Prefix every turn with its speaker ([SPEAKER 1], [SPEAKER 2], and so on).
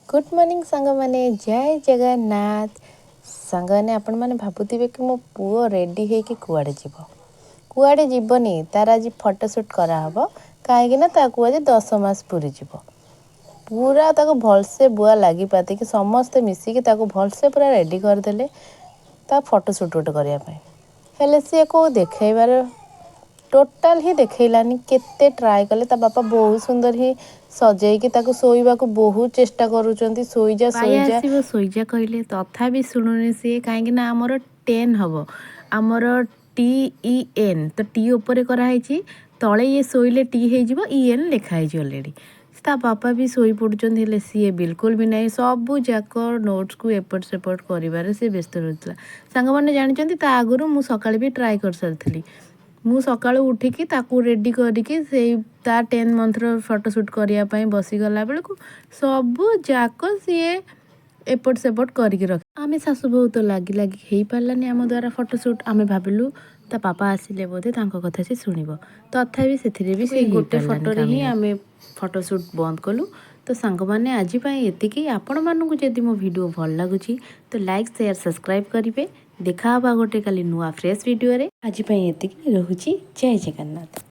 [SPEAKER 1] Good morning ସାଙ୍ଗମାନେ, ଜୟ ଜଗନ୍ନାଥ। ସାଙ୍ଗମାନେ, ଆପଣମାନେ ଭାବୁଥିବେ କି ମୋ ପୁଅ ରେଡ଼ି ହେଇକି କୁଆଡ଼େ ଯିବ? କୁଆଡ଼େ ଯିବନି, ତାର ଆଜି ଫଟୋ ସୁଟ୍ କରାହେବ। କାହିଁକି ନା ତାକୁ ଆଜି 10 ମାସ ପୁରିଯିବ। ପୁରା ତାକୁ ଭଲସେ ବୁଆ ଲାଗି ପାତିକି ସମସ୍ତେ ମିଶିକି ତାକୁ ଭଲସେ ପୁରା ରେଡ଼ି କରିଦେଲେ ତା ଫଟୋ ସୁଟ୍ ଗୋଟେ କରିବା ପାଇଁ। ହେଲେ ସିଏ କେଉଁ ଦେଖେଇବାର ଟୋଟାଲ୍ ହିଁ ଦେଖେଇଲାନି। କେତେ ଟ୍ରାଏ କଲେ। ତା ବାପା ବହୁତ ସୁନ୍ଦର ହିଁ ସଜେଇକି ତାକୁ ଶୋଇବାକୁ ବହୁତ ଚେଷ୍ଟା କରୁଛନ୍ତି, ଶୋଇଯା,
[SPEAKER 2] ବାୟା
[SPEAKER 1] ଶୋଇଯା।
[SPEAKER 2] ଆସିବ, ଶୋଇଯା କହିଲେ, ତଥାପି ଶୁଣୁନି ସିଏ। କାହିଁକି ନା ଆମର 10 ହେବ, ଆମର TEN ତ ଟି ଉପରେ କରାହେଇଛି। ତଳେ ଇଏ ଶୋଇଲେ ଟି ହେଇଯିବ, EN ଲେଖା ହେଇଛି ଅଲରେଡ଼ି। ତା ବାପା ବି ଶୋଇ ପଡ଼ୁଛନ୍ତି, ହେଲେ ସିଏ ବିଲକୁଲ ବି ନାହିଁ। ସବୁ ଯାକ ନୋଟ୍ସକୁ ଏପଟ ସେପଟ କରିବାରେ ସେ ବ୍ୟସ୍ତ ରହୁଥିଲା। ସାଙ୍ଗମାନେ, ଜାଣିଛନ୍ତି, ତା ଆଗରୁ ମୁଁ ସକାଳେ ବି ଟ୍ରାଏ କରିସାରିଥିଲି। ମୁଁ ସକାଳୁ ଉଠିକି ତାକୁ ରେଡ଼ି କରିକି ସେଇ ତା 10 ମନ୍ଥର ଫଟୋ ସୁଟ୍ କରିବା ପାଇଁ ବସିଗଲା ବେଳକୁ ସବୁ ଯାକ ସିଏ ଏପଟ ସେପଟ କରିକି ରଖେ। ଆମେ ଶାଶୁ ବୋହୂ ତ ଲାଗି ଲାଗି ହେଇପାରିଲାନି ଆମ ଦ୍ୱାରା ଫଟୋ ସୁଟ୍। ଆମେ ଭାବିଲୁ ତା ପାପା ଆସିଲେ ବୋଧେ ତାଙ୍କ କଥା ସେ ଶୁଣିବ। ତଥାପି ସେଥିରେ ବି ସେ
[SPEAKER 1] ଏଇ ଗୋଟେ
[SPEAKER 2] ହେଇପାରିଲାନି
[SPEAKER 1] ଫଟୋରେ ହିଁ
[SPEAKER 2] କାମିଆବ।
[SPEAKER 1] ଆମେ ଫଟୋ ସୁଟ୍ ବନ୍ଦ କଲୁ। ତ ସାଙ୍ଗମାନେ, ଆଜି ପାଇଁ ଏତିକି। ଆପଣମାନଙ୍କୁ ଯଦି ମୋ ଭିଡ଼ିଓ ଭଲ ଲାଗୁଛି ତ ଲାଇକ୍, ସେୟାର, ସବସ୍କ୍ରାଇବ୍ କରିବେ। ଦେଖା ହେବା ଗୋଟେ କାଲି ନୂଆ ଫ୍ରେଶ୍ ଭିଡ଼ିଓରେ। ଆଜି ପାଇଁ ଏତିକି ରହୁଛି। ଜୟ ଜଗନ୍ନାଥ।